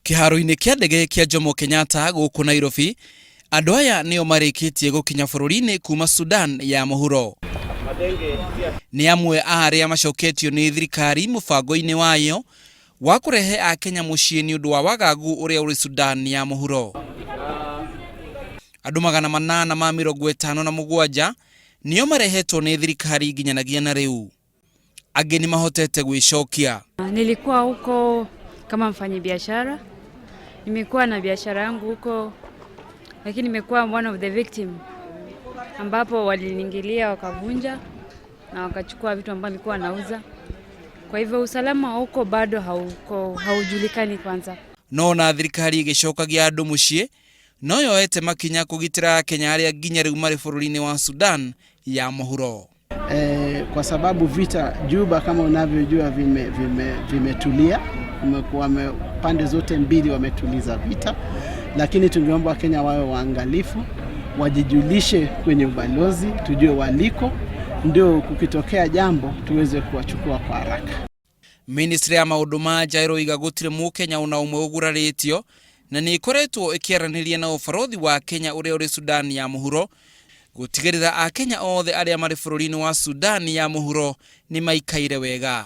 Kĩharo-inĩ kĩa ndege kĩa Jomo Kenyatta gũkũ Nairobi, andũ aya nĩo marĩkĩtie gũkinya bũrũri-inĩ kuma Sudan ya mũhuro. Nĩ amwe a arĩa macoketio nĩ thirikari mũbango-inĩ wayo wa kũrehe Akenya mũciĩ nĩ ũndũ wa wagagu ũrĩa ũrĩ Sudan ya mũhuro. Andũ 857 nĩo marehetwo nĩ thirikari nginyanagia na rĩu. Angĩ nĩ mahotete gwĩcokia. Nilikuwa huko kama mfanyabiashara, nimekuwa na biashara yangu huko, lakini nimekuwa one of the victim, ambapo waliniingilia wakavunja na wakachukua vitu ambavyo nilikuwa nauza. Kwa hivyo usalama huko bado hauko, haujulikani kwanza. No na thirikari ĩgĩcokagia andũ mũciĩ no yoete makinya kũgitĩra Akenya arĩa nginya rĩu marĩ bũrũri-inĩ wa Sudan ya mũhuro. Kwa sababu vita Juba kama unavyojua vimetulia, vime pande zote mbili wametuliza vita, lakini tungeomba Wakenya wawe waangalifu, wajijulishe kwenye ubalozi, tujue waliko, ndio kukitokea jambo tuweze kuwachukua kwa haraka. Ministry ya maũndũ ma nja ĩroiga gũtirĩ mũkenya ona ũmwe ũgurarĩtio na nĩ ĩkoretwo ĩkĩaranĩria na ũbarũthi wa Kenya ũrĩa ũrĩ Sudan ya mũhuro gũtigĩrĩra Akenya othe arĩa marĩ bũrũri-inĩ wa Sudan ya mũhuro nĩ maikaire wega.